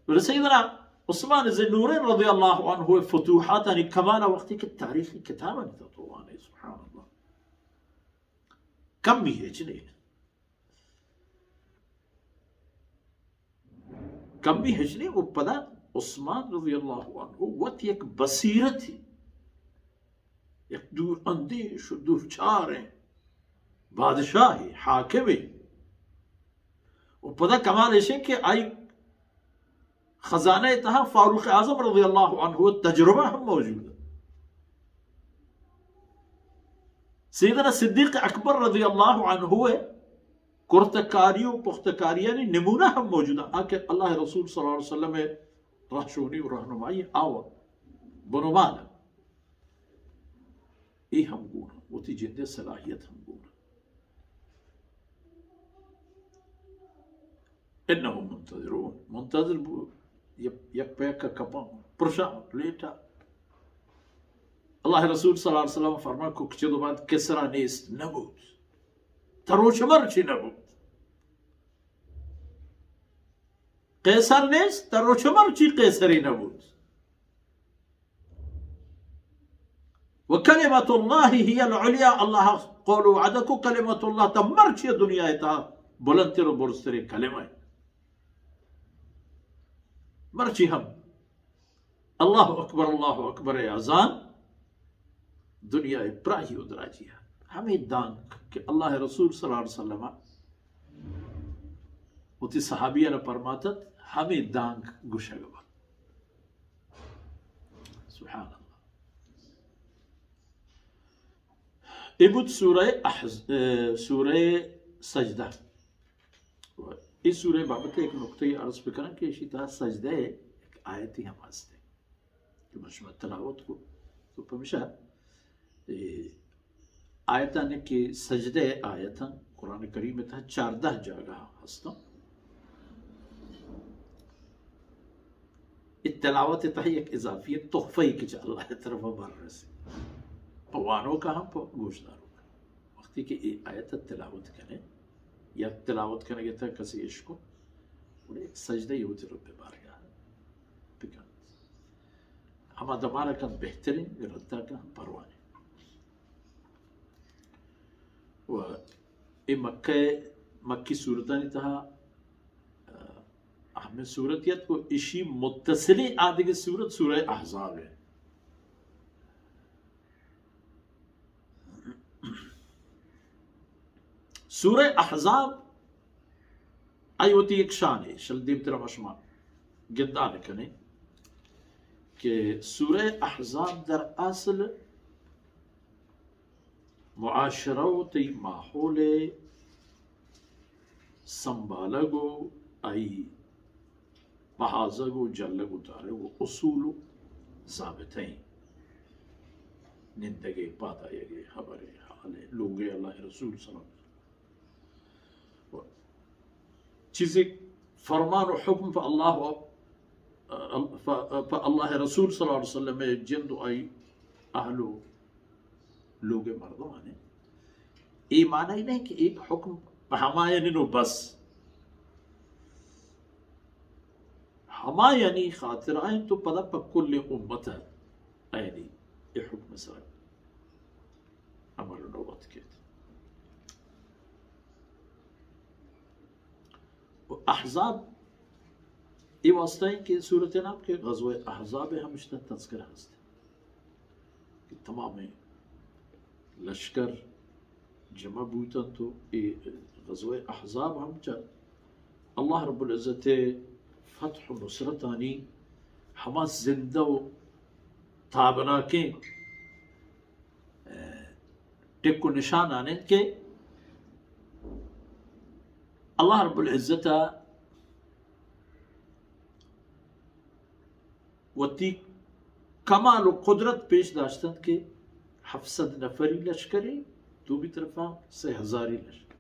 بلے سیدنا عثمان ذی النورین رضی اللہ عنہ ءِ فتوحاتانی کمال ءَ وقتی کہ تاریخی کتابانی تہا تو وانے، سبحان اللہ، کمی ہچ نہیں، کمی ہچ نہیں۔ و پدا عثمان رضی اللہ عنہ وت یک بصیرتی، یک دور اندیش و دورچاریں بادشاہے، حاکمے۔ و پدا کمال ایش انت کہ آئی خزانہ ءِ تہا فاروق اعظم رضی اللہ عنہ ءِ تجربہ ہم موجود انت۔ سیدنا صدیق اکبر رضی اللہ عنہ ءِ کرتکاری و پختکاریانی نمونہ ہم موجود انت، آ کہ اللہ ءِ رسول صلی اللہ علیہ وسلم ءِ رہشونی و رہنمائی آ وت بنمان انت۔ اے ہم گون انت، وتی جند ءِ صلاحیت ہم گون انت۔ انهم منتظرون، منتظر بو، یک، یک پہ یک کپاں، پرشاں، لیٹا۔ اللہ ءِ رسول صلی اللہ علیہ وسلم فرمان کو کہ چدو بعد کسرا نیست، نبوت۔ تروچ مرچی نبوت۔ قیصر نیست، تروچ مرچی قیصری نبوت۔ و کلمۃ اللہ ہی العلیا، اللہ قول و وعدہ کو کلمۃ اللہ تا مرچی دنیا ءِ تہا بلندتر و برزتریں کلمہ انت۔ مرچی ہم اللہ اکبر، اللہ اکبر ءِ اذان دنیا ءِ پراہی و دراجی ءَ۔ ہمے دانک کہ اللہ ءِ رسول صلی اللہ علیہ وسلم ءَ وتی صحابیاں ءَ پرماتت، ہمے دانک گوشگ بنت۔ سبحان اللہ۔ اے بوت سورہ احز-، اے، سورہ سجدہ۔ و اے سورہ بابت یک نقطہ عرض بکناں کہ اشی تہا سجدہ ءِ یک آیتی ہم ہست انت کہ من شما تلاوت کو۔ تو پمیشا اے آیتانی کہ سجدہ ءِ آیتاں قرآن کریم ءِ تہا چاردہ جاگہ ہستاں۔ اے تلاوت ءِ تہا یک اضافی تحفہ ای کہ چہ اللہ ءِ طرف ءَ بر رسی، پہ وانوکا ہم پہ گوشداروکا۔ وقتی کہ اے آیت ءَ تلاوت کنے یا تلاوت کنگ ءِ تہا کسے اشکو، گڑا یک سجدہ ای وتی رب ءِ بارگاہ ءَ بکنت۔ ہما دمانا کنت بہتریں، ردا کنت پرواہ نیں۔ و اے مکہ، مکی سورتانی تہا، آ، اہمیں سورت ات کو اشی متصلیں آدگہ سورت سورہ احزاب ہے۔ سورہ احزاب آئی وتی یک شانے، شل دیمترا ما شما گندان کنیں کہ سورہ احزاب در اصل معاشرہ و تئی ماحول سنبھالگ و آئی بہازگ و جلگ و دارگ و اصول و ضابطہ ایں۔ نندگے، پاد آیگے، خبرے، حالے، لوگے اللہ رسول صلی اللہ علیہ وسلم۔ چیزے فرمان و حکم پہ اللہ و، پہ، پہ اللہ رسول صلی اللہ علیہ وسلم جند و آئی اہل و لوگ مردمانے۔ اے معنی نہیں کہ ایک حکم پہ ہمایانی نو بس۔ ہمایانی خاطر آئیں تو پدا پہ کل امت آئینی اے حکم سر امر نوبت کیت۔ و احزاب اے واسطہ ہیں کہ سورت نام کہ غزوہ احزاب ہمشتہ تذکرہ ہست کہ تمام لشکر جمع بوتنت و اے غزوہ احزاب ہم چہ اللہ رب العزت فتح و نصرتانی ہما زندہ و تابناکیں ٹک و نشان آنند کہ اللہ رب العزت وتی کمال و قدرت پیش داشتنت کہ ہفت صد نفری لشکرے، دومی طرفا سہ ہزاری لشکر۔